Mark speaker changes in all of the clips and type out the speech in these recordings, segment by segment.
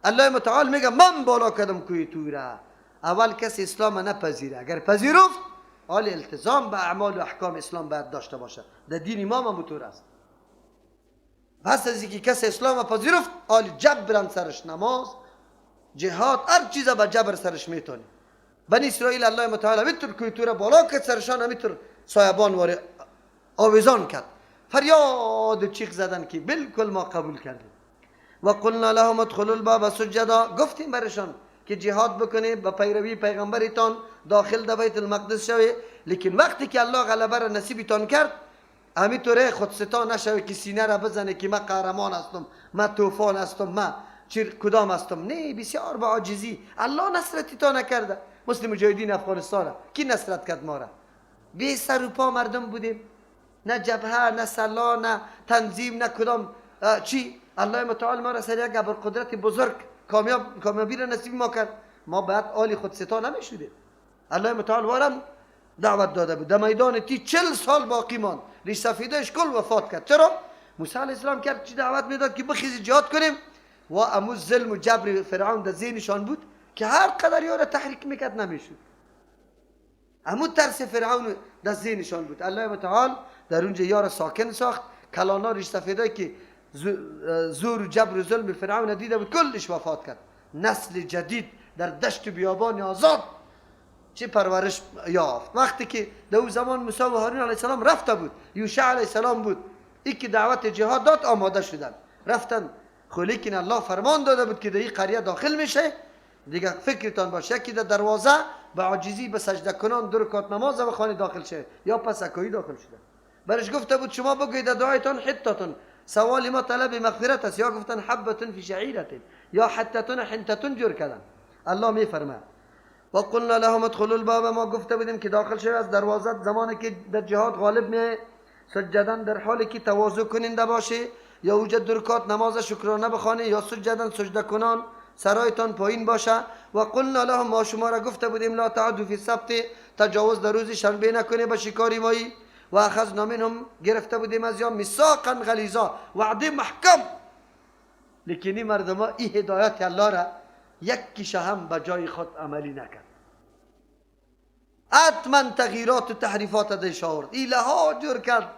Speaker 1: الله متعال میگه من بالا کردم کوی توره. اول کسی اسلام نپذیره، اگر پذیرفت حال التزام به اعمال و احکام اسلام باید داشته باشه. در دین امام هم طور است. پس از اینکه کسی اسلام پذیرفت، حال جبران سرش نماز، جهاد، هر چیز به جبر سرش میتونه. بنی اسرائیل الله متعال همینطور کوی توره بالا کرد سرشان، همینطور سایبان واره آویزان کرد، فریاد و چیغ زدن که بالکل ما قبول کردیم. و قلنا لهم ادخلوا الباب سجدا، گفتیم برشان که جهاد بکنید، به پیروی پیغمبرتان داخل در بیت المقدس شوی. لیکن وقتی که الله غلبه را نصیبتان کرد، همینطوره خودستا نشوی که سینه را بزنه که من قهرمان هستم، من طوفان هستم، من کدام هستم. نه، بسیار با عاجزی. الله نصرتتان نکرده. مسلم مجاهدین افغانستان کی نصرت کرد ما را؟ بی سر و پا مردم بودیم، نه جبهه، نه سلا، نه تنظیم، نه کدام چی. الله متعال ما را سر یک قدرت بزرگ کامیابی را نصیب ما کرد. ما باید آلی خود ستا نمیشدیم. الله متعال وارم دعوت داده بود. در میدان تی 40 سال باقی ماند، ریش سفیدش کل وفات کرد. چرا؟ موسی علیه السلام کرد چی دعوت میداد که بخیزی جهاد کنیم، و امو ظلم و جبر فرعون در ذهنشان بود که هر قدر یارا تحریک میکرد نمیشد. امو ترس فرعون در ذهنشان بود. الله متعال در اونجا یار ساکن ساخت. کلانا ریش سفیدایی که زور و جبر و ظلم فرعون دیده بود کلش وفات کرد. نسل جدید در دشت بیابان آزاد چه پرورش یافت. وقتی که در او زمان موسی و هارون علیه السلام رفته بود، یوشع علیه السلام بود، ای که دعوت جهاد داد آماده شدن رفتن. خو لیکن الله فرمان داده بود که در این قریه داخل میشه، دیگه فکرتان باشه که در دروازه به عاجزی به سجده کنان دو رکعت نماز و خانه داخل شه یا پس اکویی داخل شده. برش گفته بود شما بگویید دعایتان حتتون، سوال ما طلب مغفرت است، یا گفتن حبتون فی شعیرتن یا حتتون حنتتون جور کردن. الله میفرماید و قلنا لهم ادخلوا الباب، ما گفته بودیم که داخل شوید از دروازه زمانی که در جهاد غالب می سجدن، در حالی که تواضع کننده باشه، یا اوجد دو رکعت نماز شکرانه بخوانه، یا سجدن سجده کنان سرایتان پایین باشه. و قلنا لهم، ما شما را گفته بودیم لا تعدوا فی السبت، تجاوز در روز شنبه نکنه به شکاری مایی. و اخذنا منهم، گرفته بودیم از یا میثاقا غلیظا، وعده محکم. لیکن این مردم ها این هدایت الله را یک کیشه هم به جای خود عملی نکرد. حتما تغییرات و تحریفات دش آورد، ایله ها جور کرد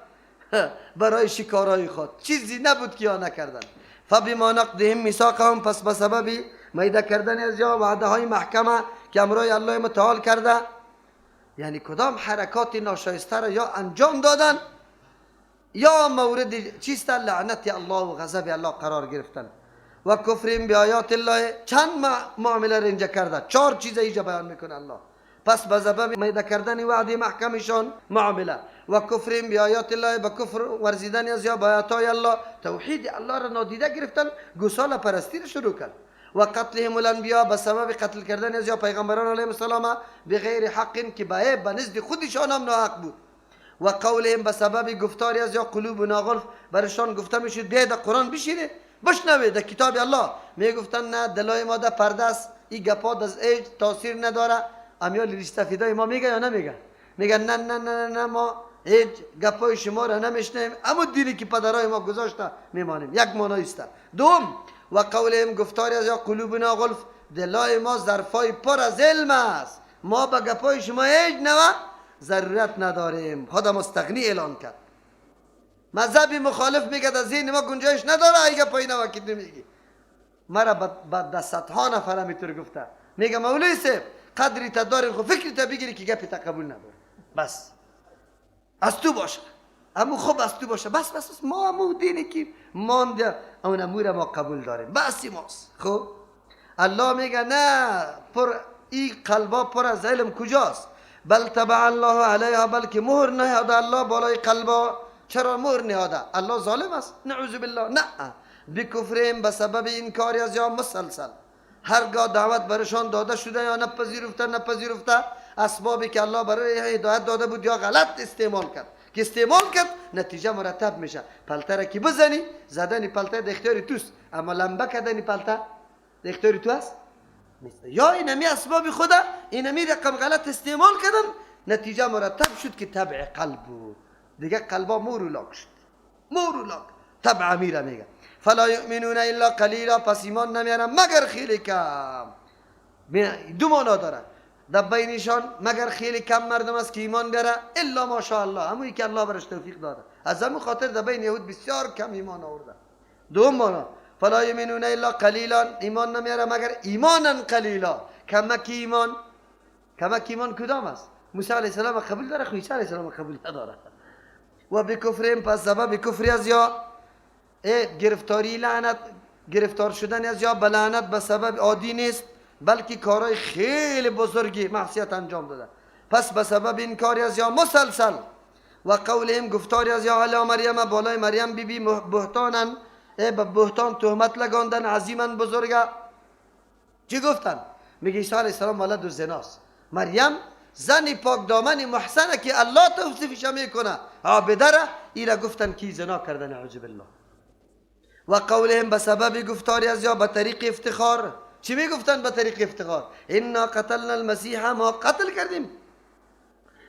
Speaker 1: برای شکارهای خود، چیزی نبود که یا نکردن. فبما نقضهم میثاقهم، پس به سبب میده کردن از یا وعده های محکمه که امرای الله متعال کرده، یعنی کدام حرکات ناشایسته را یا انجام دادن یا مورد چیست لعنت الله و غضب الله قرار گرفتن. و کفریم به آیات الله، چند معامله را اینجا کرده، 4 چیز اینجا بیان میکنه الله. پس به سبب میده کردن وعده محکمشان معامله، و کفریم به آیات الله، به کفر ورزیدن از یا به آیات الله، توحید الله را نادیده گرفتن، گوساله پرستی را شروع کرد. و قتلهم الانبیاء، به سبب قتل کردن از یا پیغمبران علیهم السلام بغیر حق که به نزد خودشان هم ناحق بود. و قولهم، به سبب گفتاری از یا قلوبنا غلف، برشان گفته میشد بیاید قرآن بشینه بشنوید در کتاب الله، میگفتن نه دلای ما در پرده است، این گپا از هیچ تاثیر نداره. امیال ریش سفیدای ما میگه یا نمیگه؟ میگن نه نه نه نه ما هیچ گپای شما را نمیشنویم، اما دینی که پدرای ما گذاشته میمانیم. یک معنی است. دوم و قولهم، گفتاری از یا قلوبنا غلف، دلای ما ظرفای پر از علم است، ما به گپای شما هیچ نوع ضرورت نداریم. خدا مستغنی اعلان کرد. مذهب مخالف میگه در ذهن ما گنجایش نداره، ای گپای نوع که نمیگی. مرا به صدها نفر همیطور گفته، میگه مولوی صاحب قدری تا داریم، خب فکری تا بگیری که گپی تا قبول نداره، بس از تو باشه، امو خوب از تو باشه، بس بس بس ما امو دینی که مانده اون امور ما قبول داریم، بسی ماست. خب الله میگه نه، پر ای قلبا پر از علم کجاست؟ بل تبع الله علیها، بلکه مهر نهاده الله بالای قلبا. چرا مهر نهاده؟ الله ظالم است؟ نعوذ بالله. نه، بکفرهم، به سبب انکار از یا مسلسل، هرگاه دعوت برشان داده شده یا نپذیرفته نپذیرفته، اسبابی که الله برای هدایت داده بود یا غلط استعمال کرد، که استعمال کرد نتیجه مرتب میشه. پلته را که بزنی، زدن پلته در اختیار توست، اما لمبه کردن پلته در اختیار تو است نیست. یا اینمی اسباب خدا اینمی رقم غلط استعمال کردن، نتیجه مرتب شد که طبع قلب بود دیگه، قلبا مور و لاک شد، مور و لاک طبع امیره میگه. فلا یؤمنون الا قلیلا، پس ایمان نمیارن مگر خیلی کم. دو معنا داره در بینشان، مگر خیلی کم مردم است که ایمان بیاره، الا ماشاءالله، همونی که الله برش توفیق داده. از همون خاطر در بین یهود بسیار کم ایمان آورده. دوم معنا فلا یؤمنون الا قلیلا، ایمان نمیاره مگر ایمانا قلیلا، کمک ایمان. کمک ایمان کدام است؟ موسی علیه السلام قبول داره، خو عیسی علیه السلام قبول نداره. و بکفرهم، پس سبب کفر از یا گرفتاری لعنت، گرفتار شدن از یا به لعنت به سبب عادی نیست، بلکه کارهای خیلی بزرگی معصیت انجام داده. پس به سبب این کاری از یا مسلسل و قولهم، گفتاری از یا علی مریم، بالای مریم بی بی بهتانن، به بهتان تهمت لگاندن عظیما بزرگه. چی گفتن؟ میگه عیسی علیه السلام ولد و زناست، مریم زن پاک دامن محسنه که الله توصیفش میکنه عابده را، ایرا گفتن که زنا کردن، اعوذ بالله. و قولهم، به سبب گفتاری از یا به طریق افتخار. چی میگفتن به طریق افتخار؟ انا قتلنا المسیح، ما قتل کردیم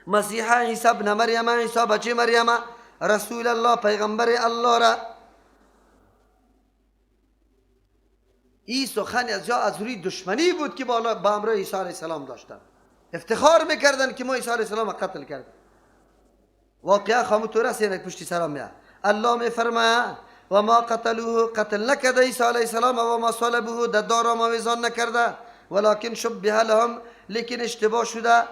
Speaker 1: مسیح عیسی ابن مریم، عیسی بچه مریم، رسول الله، پیغمبر الله را. این سخن از یا از روی دشمنی بود که با امر عیسی علیه السلام داشتن، افتخار میکردن که ما عیسی علیه السلام قتل کردیم. واقعا خاموطور است، یک پشتی سلام میاد. الله میفرماید و ما قتلوه، قتل نکرده عیسی علیه السلام، و ما صلبوه، در دار آویزان نکرده، ولکن شبه لهم، لیکن اشتباه شده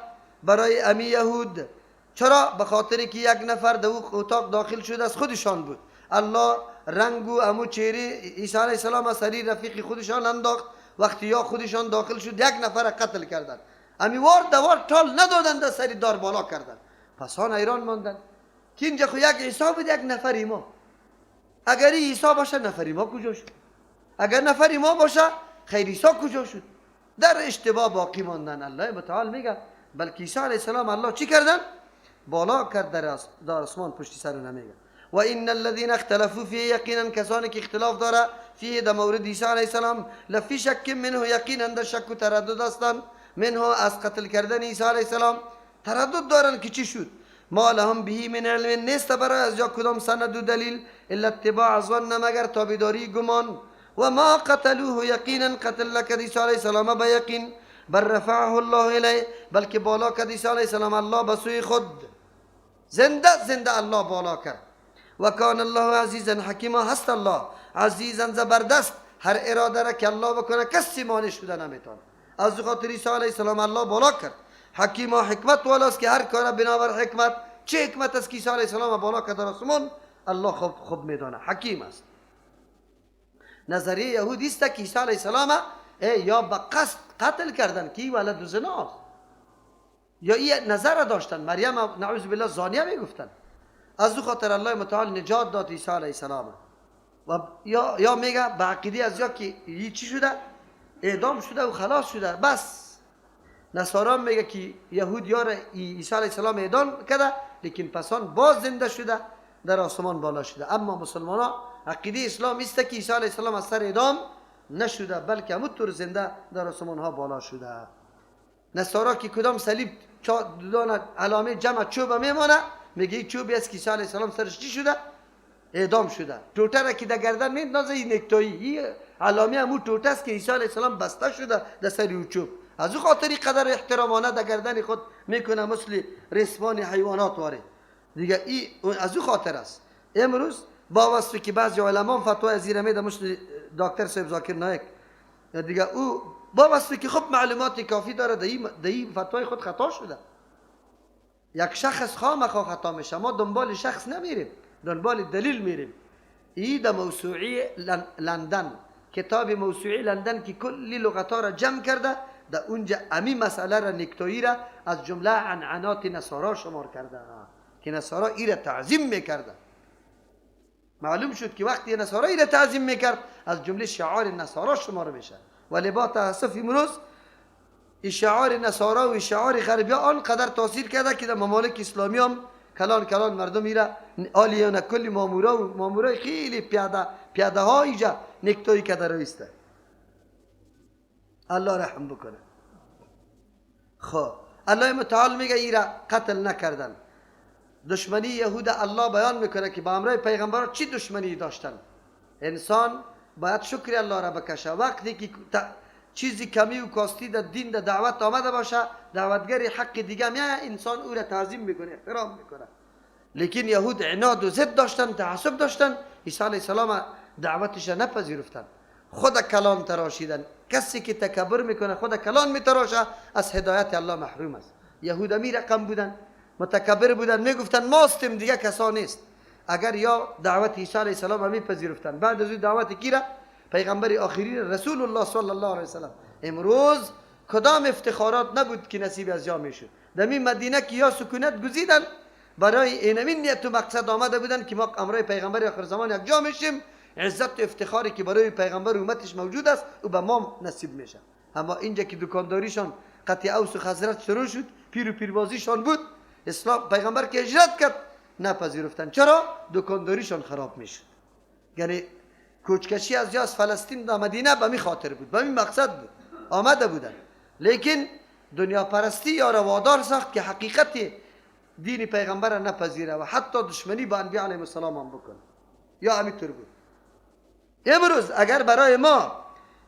Speaker 1: برای امی یهود. چرا؟ به خاطر که یک نفر در اتاق داخل شده از خودشان بود، الله رنگ و امو چهره عیسی علیه السلام از سری رفیق خودشان انداخت. وقتی یا خودشان داخل شد یک نفر قتل کردن، امی وار دوار تال ندادن، در سری دار بالا کردن. پس آن ایران ماندن که اینجا خو یک عیسی بود، یک نفری ما. اگر عیسی باشه نفری ما کجا شد؟ اگر نفری ما باشه خیر عیسی کجا شد؟ در اشتباه باقی ماندن. الله متعال میگه بلکه عیسی علیه السلام الله چی کردن؟ بالا کرد در آسمان، پشتی سر نمیگه. و ان الذين اختلفوا فيه، یقینا کسانی که اختلاف داره فيه در مورد عیسی علیه السلام، لفی شک منه، یقینا در شک و تردد هستند، منه از قتل کردن عیسی علیه السلام تردد دارن که چی شد. ما لهم به من علم، نیست برای از یا کدام سند و دلیل، الا اتباع ظن، مگر تابعداری گمان. و ما قتلوه، یقینا قتل نکرد عیسی علیه السلام به یقین، بل رفعه الله الیه، بلکه بالا کرد عیسی علیه السلام الله به سوی خود، زنده زنده الله بالا کرد. و کان الله عزیزا حکیما، هست الله عزیزا زبردست، هر اراده را که الله بکنه کسی مانع شده نمیتونه. از خاطر عیسی علیه السلام الله بالا کرد. حکیما حکمت والاست که هر کار بنابر حکمت. چه حکمت است که عیسی علیه السلام بالا کرد در آسمان؟ الله خوب میدانه، حکیم است. نظریه یهودی است که عیسی علیه السلام یا به قصد قتل کردن که ولد زنا است، یا این نظر داشتن مریم نعوذ بالله زانیه میگفتن. از او خاطر الله متعال نجات داد عیسی علیه السلام. و یا میگه به عقیده از یا که چی شده؟ اعدام شده و خلاص شده بس. نصارا میگه که یهود یار عیسی علیه السلام اعدام کرده، لیکن پسان باز زنده شده در آسمان بالا شده. اما مسلمان ها عقیده اسلام است که عیسی علیه السلام از سر اعدام نشده، بلکه همونطور زنده در آسمان ها بالا شده. نصارا که کدام صلیب دو علامه جمع چوب میمانه، میگه چوبی است که عیسی علیه السلام سرش چی شده؟ اعدام شده. توته را که در گردن میندازه این نکتایی، این علامه همون توته است که عیسی علیه السلام بسته شده در سر او چوب. از او خاطر قدر احترامانه در گردن خود میکنه مثل رسمان حیوانات واره دیگه. ای از او خاطر است امروز با وصفی که بعضی علما فتوای از زیر میده، مثل دکتر صاحب ذاکر نایک دیگه، او با وصفی که خب معلومات کافی داره در این فتوای خود خطا شده. یک شخص خامخا خطا میشه، ما دنبال شخص نمیریم، دنبال دلیل میریم. ای در موسوعی لندن، کتاب موسوعی لندن که کلی لغت‌ها را جمع کرده، در اونجا امی مسئله را نکتایی را از جمله عنعنات نصارا شمار کرده که نصارا ای را تعظیم میکرده. معلوم شد که وقتی نصارا ای را تعظیم میکرد از جمله شعار نصارا شمار میشه. ولی با تاسف امروز شعار نصارا و شعار غربی آنقدر تاثیر کرده که در ممالک اسلامی هم کلان کلان مردم ایره آلیان کلی مامورا و مامورای خیلی پیاده ها ایجا نکتایی که در ایسته. الله رحم بکنه. خب الله متعال میگه ایره قتل نکردن. دشمنی یهود الله بیان میکنه که با امرای پیغمبران چی دشمنی داشتن. انسان باید شکر الله را بکشه. وقتی که چیزی کمی و کاستی در دین در دعوت آمده باشه، دعوتگر حق دیگه میایه، انسان او را تعظیم میکنه، احترام میکنه. لیکن یهود عناد و ضد داشتن، تعصب داشتن، عیسی علیه السلام دعوتش نپذیرفتن، خود کلان تراشیدن. کسی که تکبر میکنه خود کلان میتراشه، از هدایت الله محروم است. یهود می رقم بودن، متکبر بودن، میگفتن ماستیم دیگه کسا نیست. اگر یا دعوت عیسی علیه السلام هم میپذیرفتن، بعد از او دعوت کی را؟ پیغمبر آخری رسول الله صلی الله علیه وسلم. امروز کدام افتخارات نبود که نصیب از یا میشد. در این مدینه که یا سکونت گزیدن، برای اینمین نیت و مقصد آمده بودن که ما امرای پیغمبر آخر زمان یک جا میشیم، عزت و افتخاری که برای پیغمبر امتش موجود است او به ما نصیب میشه. اما اینجا که دکانداریشان قطع اوس و خزرج شروع شد، پیر و پیربازیشان بود، اسلام پیغمبر که هجرت کرد نپذیرفتن. چرا؟ دکانداریشان خراب میشد. یعنی کوچکشی از یا از فلسطین تا مدینه به می خاطر بود، به می مقصد بود، آمده بودن. لیکن دنیا پرستی یا روادار ساخت که حقیقت دین پیغمبر را نپذیره و حتی دشمنی با انبیا علیهم السلام هم بکنه. یا همینطور بود. امروز اگر برای ما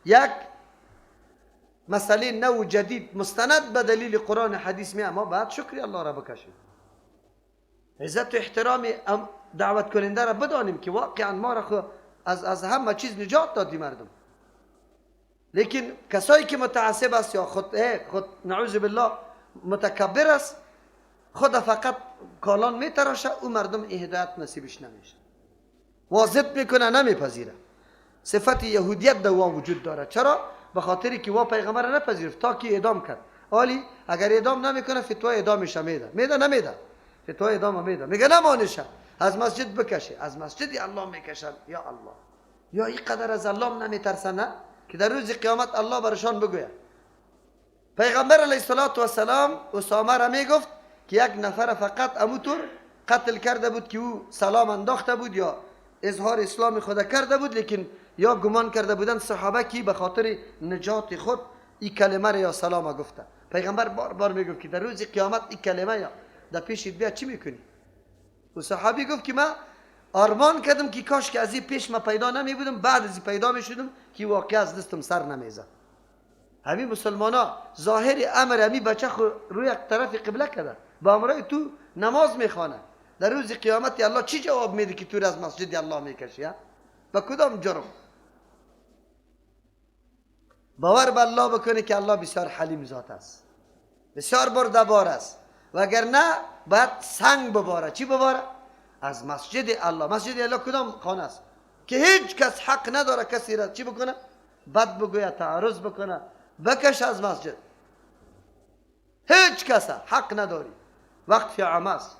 Speaker 1: یک مسئله نو جدید مستند به دلیل قرآن حدیث می، ما باید شکر الله را بکشیم، عزت و احترام دعوت کننده را بدانیم که واقعا ما را از همه چیز نجات دادی مردم. لیکن کسایی که متعصب است یا خود نعوذ بالله متکبر است، خود فقط کالان میتراشه، او مردم هدایت نصیبش نمیشه، واضح میکنه، نمیپذیره. صفت یهودیت در وجود داره. چرا؟ به خاطری که وا پیغمبر نپذیرفت تا که اعدام کرد. حالی اگر اعدام نمیکنه فتوای اعدامش میده، میده نمیده، فتوای اعدام میده، میگه نمانشه، از مسجد بکشه، از مسجد الله میکشن. یا الله، یا اینقدر از الله نمیترسن که در روز قیامت الله برشان بگوید. پیغمبر علیه الصلاة والسلام اسامه را میگفت که یک نفر فقط اموتور قتل کرده بود که او سلام انداخته بود یا اظهار اسلام خود کرده بود، لیکن یا گمان کرده بودن صحابه که به خاطر نجات خود این کلمه را یا سلام گفته. پیغمبر بار بار میگفت که در روز قیامت این کلمه یا در پیشت بیا چی میکنی؟ و صحابی گفت که من آرمان کردم که کاش که از این پیش ما پیدا نمی بودم، بعد از این پیدا می شدم که واقعا از دستم سر نمیزد. همین مسلمان ها ظاهر امر همین بچه خو روی یک طرف قبله کرده، با امرای تو نماز میخوانه، در روز قیامت الله چی جواب میده که تو از مسجد الله میکشی؟ با کدام جرم؟ باور به الله بکنه که الله بسیار حلیم ذات است، بسیار بردبار است، وگرنه باید سنگ بباره. چی بباره؟ از مسجد الله. مسجد الله کدام خانه است که هیچ کس حق نداره کسی را چی بکنه؟ بد بگوید، تعرض بکنه، بکش از مسجد. هیچ کس حق نداری، وقف عام است.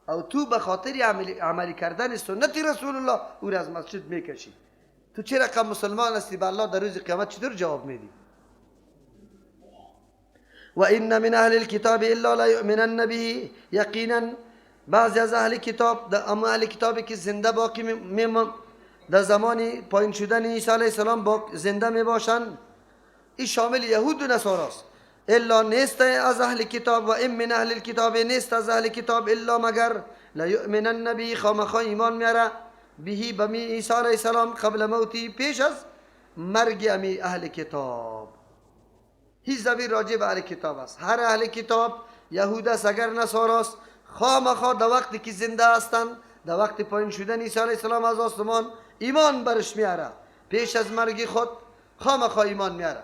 Speaker 1: او تو به خاطر عملی کردن سنت رسول الله او را از مسجد میکشی. تو چه رقم مسلمان هستی؟ به الله در روز قیامت چطور جواب میدی؟ و این من اهل الكتاب الا لا یؤمنن به. یقینا بعضی از اهل کتاب، در اما اهل کتابی که زنده باقی می در زمان پایین شدن عیسی علیه السلام زنده می باشند، این شامل یهود و نصاراست. الا نیست از اهل کتاب و این من اهل الکتاب نیست از اهل کتاب الا مگر لا یؤمنن به، خامخا ایمان میاره بهی به می عیسی علیه السلام قبل موتی، پیش از مرگ امی اهل کتاب. هیچ ضمیر راجع به اهل کتاب است. هر اهل کتاب یهود است اگر نصاراست، خامخا در وقتی که زنده هستند، در وقت پایین شدن عیسی علیه السلام از آسمان ایمان برش میاره، پیش از مرگ خود خامخا ایمان میاره.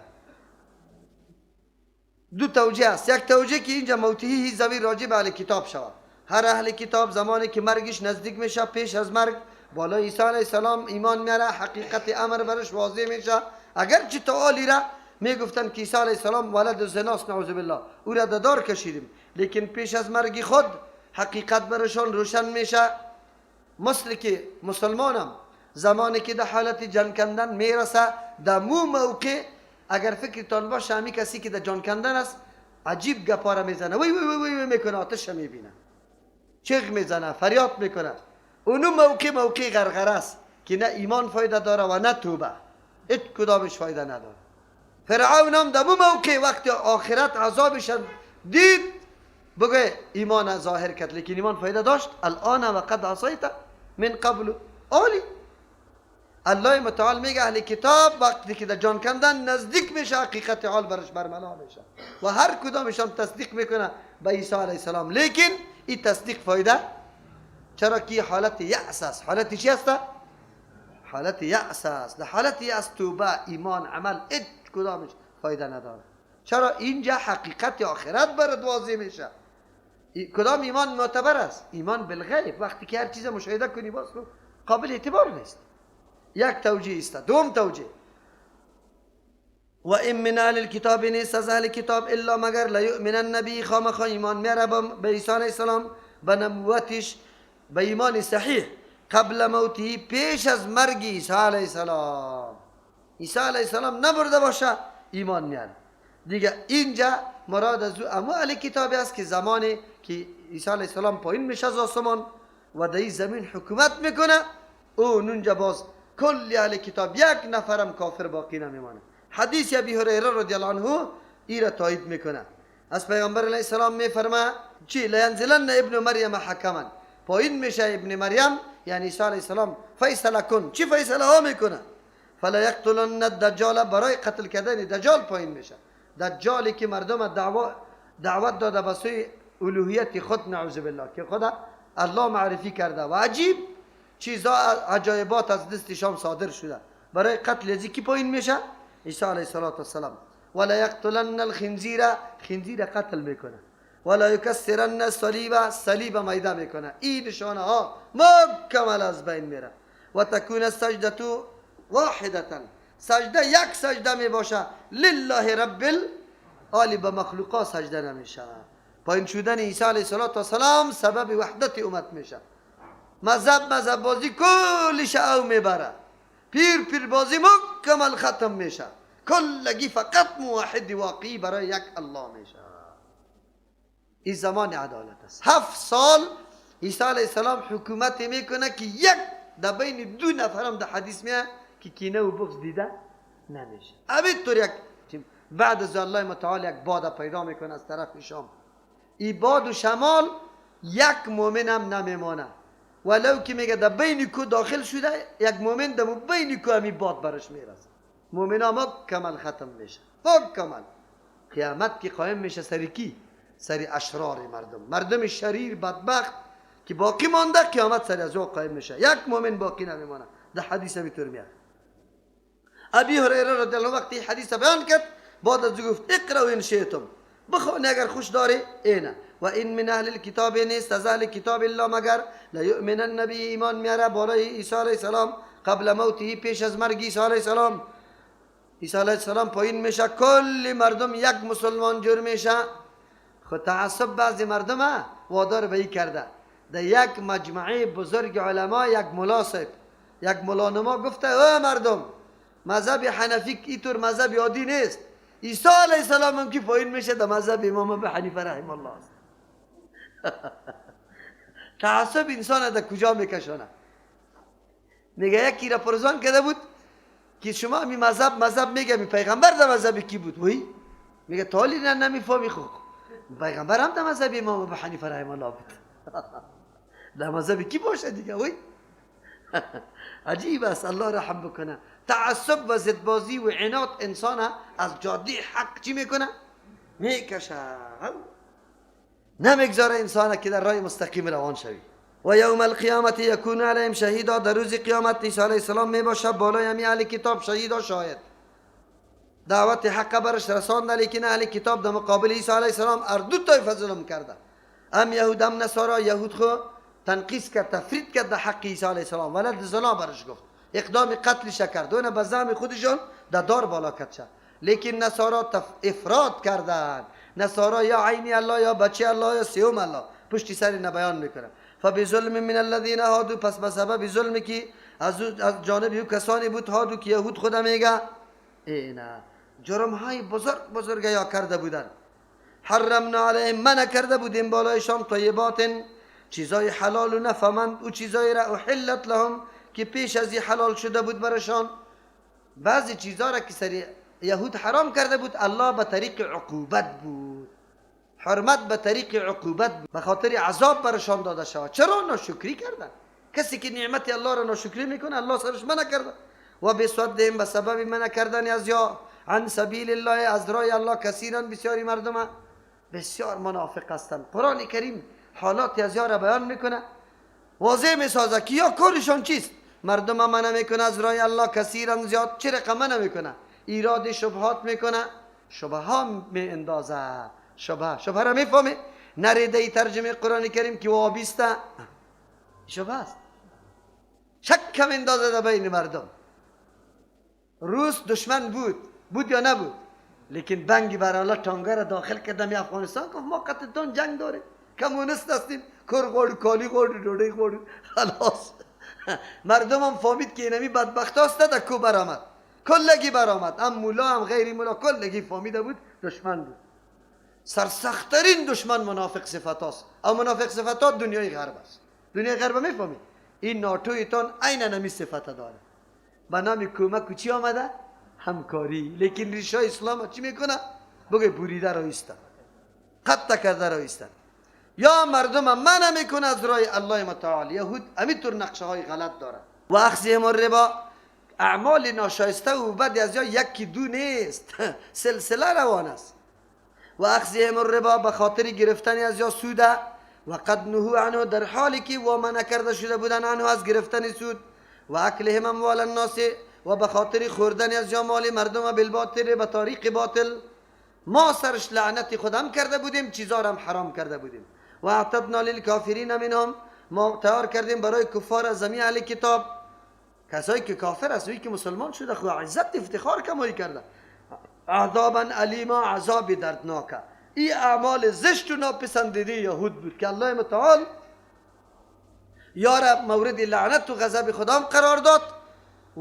Speaker 1: دو توجیه است. یک توجیه که اینجا موتهی هیچ ضمیر راجع به اهل کتاب شود. هر اهل کتاب زمانی که مرگش نزدیک میشه، پیش از مرگ بالای عیسی علیه السلام ایمان میاره، حقیقت امر برش واضح میشه. اگرچه تعالی را میگفتن که عیسی علیه السلام ولد زناست، نعوذ بالله، او را دار کشیدیم، لیکن پیش از مرگ خود حقیقت برشان روشن میشه. مثل که مسلمانم زمانی که در حالت جان کندن میرسه، در مو موقع اگر فکرتان باشه همی کسی که در جان کندن است عجیب گپا را میزنه، وی وی وی وی میکنه، آتش میبینه، چغ میزنه، فریاد میکنه. اونو موقع موقع غرغره است که نه ایمان فایده داره و نه توبه، هیچ کدامش فایده نداره. فرعون هم در موقع وقت آخرت عذابش دید بگه ایمان ظاهر کرد، لیکن ایمان فایده داشت. الان و قد عصیت من قبل. آلی الله متعال میگه اهل کتاب وقتی که در جان کندن نزدیک میشه، حقیقت حال برش برملا میشه و هر کدامشان تصدیق میکنه به عیسی علیه السلام. لیکن این تصدیق فایده، چرا که حالت یأس است. حالت چی است؟ حالت یأس است. در حالت یأس توبه، ایمان، عمل هیچ کدامش فایده نداره. چرا؟ اینجا حقیقت آخرت برات واضح میشه. کدام ایمان معتبر است؟ ایمان بالغیب. وقتی که هر چیز مشاهده کنی باز قابل اعتبار نیست. یک توجیه است. دوم توجیه، و این من اهل الکتاب، نیست از اهل کتاب الا مگر لیؤمنن به، خامخا ایمان میاره به عیسی علیه السلام، به نبوتش، به ایمان صحیح، قبل موته، پیش از مرگ عیسی علیه السلام. عیسی علیه السلام نمرده باشه ایمان میاره. دیگه اینجا مراد از او امو اهل کتاب است که زمانی که عیسی علیه السلام پایین میشه از آسمان و در این زمین حکومت میکنه، او اونجا باز کل اهل کتاب یک نفرم کافر باقی نمیمانه. حدیث ابی هریره رضی الله عنه ای را تایید میکنه. از پیغمبر علیه السلام میفرما چی؟ لینزلن ابن مریم حکما، پایین میشه ابن مریم یعنی عیسی علیه السلام، فیصله کن. چی فیصله ها میکنه؟ فلا یقتلن الدجال، برای قتل کردن دجال پایین میشه. دجالی که مردم دعوت داده به سوی الوهیت خود، نعوذ بالله، که خدا الله معرفی کرده و عجیب چیزا عجایبات از دست شام صادر شده. برای قتل ازی کی پایین میشه؟ عیسی علیه السلام. ولا یقتلن الخنزیر، خنزیر قتل میکنه. ولا یکسرن الصلیب، صلیب میده میکنه. این نشانه ها مکمل از بین میره. و تکون السجده واحده، سجده یک سجده می باشه، لله رب العالی، به مخلوقات سجده نمیشه. پایین شدن عیسی علیه السلام سبب وحدت امت میشه. مذهب بازی کلش او میبره، پیر پیر بازی مکمل ختم میشه، کلگی فقط موحد واقعی برای یک الله میشه. این زمان عدالت است. 7 سال عیسی علیه السلام حکومت میکنه که یک در بین 2 نفرم در حدیث میه که کینه و بغض دیده نمیشه. همینطور یک بعد از الله متعال یک باد پیدا میکنه از طرف شام. این باد و شمال یک مؤمن هم نمیمانه، ولو که میگه در بین کو داخل شده یک مؤمن در بین کو همی باد برش میرسه. مؤمن ها مکمل ختم میشه، مکمل. قیامت که قایم میشه سری کی؟ سری اشرار مردم، مردم شریر بدبخت که باقی مانده، قیامت سری از او قایم میشه، یک مؤمن باقی نمیمانه. در حدیث همینطور میاد. ابی هریره رضی الله وقتی حدیث بیان کرد، بعد از گفت اقرأوا ان شئتم، بخوانی اگر خوش داری. اینه و این من اهل الکتاب، نیست از اهل کتاب الا مگر لیؤمنن به، ایمان میاره بالای عیسی علیه السلام، قبل موته، پیش از مرگ عیسی علیه السلام. عیسی علیه السلام پایین میشه، کل مردم یک مسلمان جور میشه. خود تعصب بعضی مردم وادار به این کرده. در یک مجمعه بزرگ علما یک ملا صاحب، یک ملانما گفته او مردم مذهب حنفی اینطور مذهب عادی نیست، عیسی علیه السلام هم که پایین میشه در مذهب امام ابو حنیفه رحمه الله است. تعصب انسان در کجا میکشانه؟ میگه یکی را پرزان کرده بود که شما می مذهب میگه می پیغمبر در مذهب کی بود؟ وی میگه تالی نه نمیفهمی، خو پیغمبر هم در مذهب امام ابو حنیفه رحمه الله بود. در مذهب کی باشه دیگه؟ وی عجیب است. الله رحم بکنه. تعصب و زدبازی و عناد انسان از جاده حق چی میکنه؟ میکشه، نمیگذاره انسان که در راه مستقیم روان شوی. و یوم القیامت یکون علیهم شهیدا، در روز قیامت عیسی علیه السلام میباشه بالای همی اهل کتاب شهیدا شاهد. دعوت حق برش رساند، لیکن اهل کتاب در مقابل عیسی علیه السلام هر دو طایفه ظلم کرده، هم یهود هم نصارا. یهود خو تنقیص کرد، تفرید کرد در حق عیسی علیه السلام، ولد زنا برش گفت، اقدام قتلش کرد، اون به زعم خودشان در دار بالا کرد. لیکن نصارا افراد کردند. نصارا یا عینی الله یا بچه الله یا سیوم الله، پشتی سر نبیان میکنه. فبظلم من الذین هادو، پس به سبب ظلمی که از جانب یو کسانی بود، هادو که یهود خدا میگه، اینا جرم های بزرگ بزرگ یا کرده بودن. حرمنا علیهم، منع کرده بودیم بالایشان طیبات، چیزای حلال و نفهمند او چیزای را احلت لهم که پیش از حلال شده بود برشان. بعضی چیزا را که سری یهود حرام کرده بود، الله به طریق عقوبت بود، حرمت به طریق عقوبت بود، به خاطر عذاب برشان داده شود. چرا ناشکری کردن؟ کسی که نعمت الله را ناشکری میکنه الله سرش منع کرده. و بصدهم به سبب منع کردن از یا عن سبیل الله از راه الله کثیرا بسیاری مردم بسیار منافق هستند. قرآن کریم حالات از یا را بیان میکنه، واضح میسازه که یا کارشان چیست. مردم منع میکنه از راه الله کثیرا زیاد. چه رقم منع میکنه؟ ایراد شبهات میکنه، شبه ها می اندازه. شبهه را میفهمی؟ نریده ای ترجمه قرآن کریم که وابسته شبهه است، شک هم اندازه در بین مردم. روس دشمن بود یا نبود؟ لیکن بنگی برالا تانگه را داخل کردم افغانستان، گفت ما قطعتان جنگ داریم، کمونیست هستیم، کور غواړو، کالی غواړو، ډوډۍ غواړو، خلاص. مردم هم فهمید که اینمی بدبخت هاست، در کو برآمد، کلگی برآمد، هم مولا هم غیری مولا کلگی فهمیده بود دشمن بود. سرسختترین دشمن منافق صفت هاست. او منافق صفت ها دنیای غرب است. دنیای غرب میفهمید این ناتویتان عین نمی صفت داره، به نام کمک و چی آمده؟ همکاری. لیکن ریشه اسلام چی میکنه؟ بگه بریده رو ایستن، قطع کرده رو ایستن. یا مردم منع میکنه از راه الله متعال. یهود همینطور نقشه های غلط داره. و اخذهم الربا، اعمال ناشایسته و بد از یا یکی دو نیست، سلسله روان است. و اخذهم الربا، به خاطر گرفتن از یا سوده. و قد نهوا عنه، در حالی که و منع کرده شده بودن عنه از گرفتن سود. و اکلهم اموال الناس، و به خاطر خوردن از یا مال مردم بالباطل، به طریق باطل. ما سرش لعنت خودم کرده بودیم، چیزا را هم حرام کرده بودیم. و اعتدنا للکافرین منهم، ما تیار کردیم برای کفار از زمین اهل کتاب، کسایی که کافر است که مسلمان شده خو عزت افتخار کمایی کرده، عذابا علیما، عذاب دردناک. این اعمال زشت و ناپسندیده یهود بود که الله متعال یارا مورد لعنت و غضب خدام قرار داد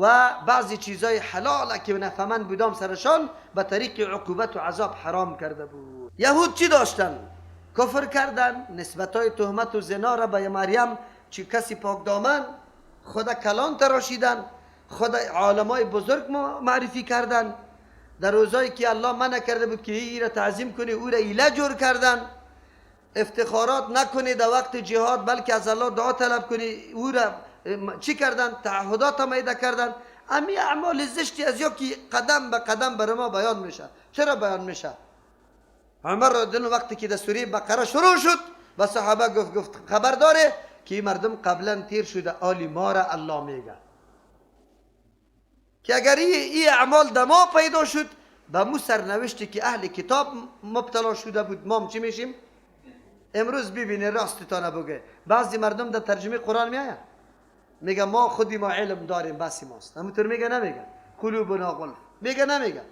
Speaker 1: و بعضی چیزای حلال که نفهمن بودام سرشان به طریق عقوبت و عذاب حرام کرده بود. یهود چی داشتن؟ کفر کردن، نسبتای تهمت و زنا را به مریم چی کسی پاک دامن خدا کلان تراشیدن، خدا عالمای بزرگ معرفی کردن. در روزایی که الله منع کرده بود که ای را تعظیم کنی او را ایله جور کردن. افتخارات نکنی در وقت جهاد بلکه از الله دعا طلب کنی، او را چی کردن؟ تعهدات هم ایده کردن. امی اعمال زشتی از یا که قدم به قدم بر ما بیان میشه. چرا بیان میشه؟ عمر رضی الله وقتی که در سوره بقره شروع شد به صحابه گفت خبر داره که مردم قبلا تیر شده، آلی ما را الله میگه که اگر ای اعمال در ما پیدا شد به مو سرنوشتی که اهل کتاب مبتلا شده بود ما هم چی میشیم؟ امروز ببینه راستتانه بگه بعضی مردم در ترجمه قرآن میآید میگه ما خودی ما علم داریم بسی ماست، همونطور میگه نمیگه قلوبنا غلف، میگه نمیگه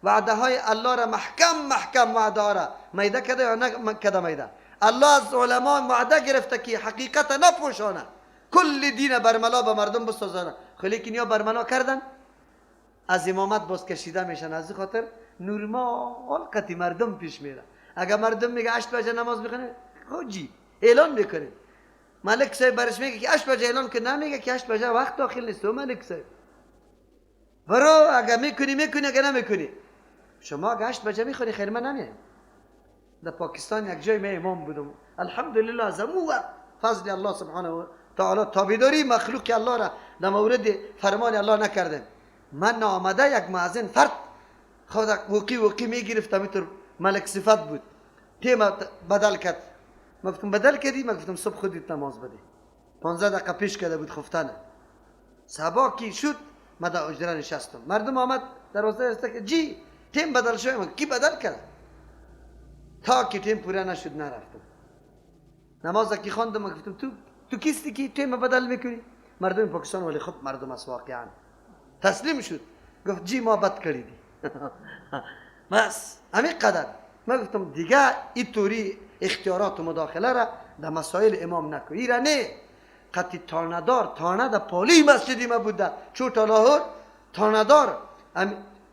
Speaker 1: وعده های الله را محکم محکم وعده را میده کده یا نه کده میده. الله از علما وعده گرفته که حقیقت نپوشانه، کل دین برملا به مردم بسازانه، لیکن یا برملا کردن از امامت باز کشیده میشن. از خاطر نورمال قطی مردم پیش میره. اگر مردم میگه 8 بجه نماز میخونه خب اعلان میکنه، ملک صاحب برش میگه که 8 بجه اعلان که نمیگه که 8 بجه وقت داخل نیست. تو ملک صاحب برو اگر میکنی میکنی اگر نمیکنی شما اگر 8 بجه میخونی خیر من نمیام. در پاکستان یک جای من امام بودم، الحمدلله از امو فضل الله سبحانه و تعالی تابعداری مخلوق الله را در مورد فرمان الله نکردم. من آمده یک مؤذن فرد خود وقی وقی میگرفت، همینطور ملک صفت بود، تیم بدل کرد. ما گفتم بدل کردی؟ ما گفتم صبح خودت نماز بده. 15 دقیقه پیش کرده بود خفتنه. صبا کی شد ما در اجره نشستم، مردم آمد دروازه است که جی تیم بدل شد. ما کی بدل کرد؟ تا که تیم پوره نشد نرفتم. نماز کی خواندم گفتم تو کیستی که تیم بدل میکنی؟ مردم پاکستان ولی خب مردم است واقعا تسلیم شد، گفت جی ما بد کردی. بس همین قدر. ما گفتم دیگه این طوری اختیارات و مداخله را در مسائل امام نکن. ایره نه قطعی تانه‌دار، تانه در پالی مسجدی ما بوده چوتا لاهور تانه‌دار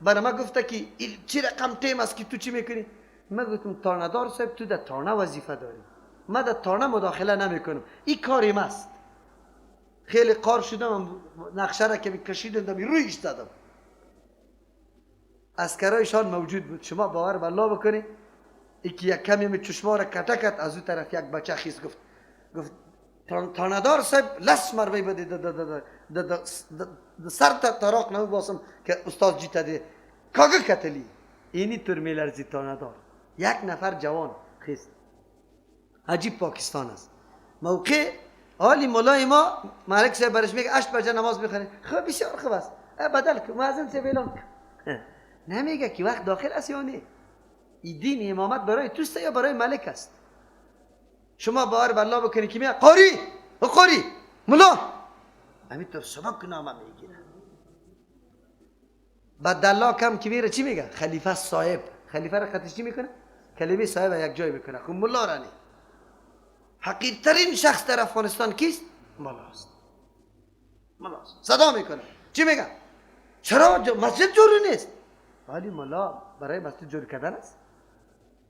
Speaker 1: برای ما گفته که چی رقم تیم است که تو چی میکنی؟ ما گفتم تانه‌دار صاحب تو در تانه وظیفه داری، ما در تانه مداخله نمیکنم، این کاری ماست. خیلی قار شدم، نقشه را که کشیدم رویش زدم. اسکرایشان موجود بود، شما باور به الله بکنی یکی یک کمی چشما را کتکت، از اون طرف یک بچه خیز گفت تانه‌دار صاحب لس مروی بده. د سر ته تراق نه وباسم که استاد جیته دی کاگه کتلی اینی طور میلرزی تا ندار. یک نفر جوان خیست، عجیب پاکستان است. موقع حالی مولای ما مالک صاحب برش میگه 8 بجه نماز میخونه، خب بسیار خوب است، بدل کن مؤذن صاحب اعلان کن. نمیگه که وقت داخل است یا نه. این دین امامت برای توست یا برای ملک است؟ شما باور بالله بکنی که میگه قاری قاری ملا همینطور سبک نامه میگیره. بعد دلا کم که میره چی میگه؟ خلیفه صاحب. خلیفه را خطش چی میکنه؟ کلمه صاحب یک جای میکنه. خب ملا را نه. حقیرترین شخص در افغانستان کیست؟ ملاست. ملاست. صدا میکنه. چی میگه؟ چرا مسجد جور نیست؟ ولی ملا برای مسجد جور کردن است؟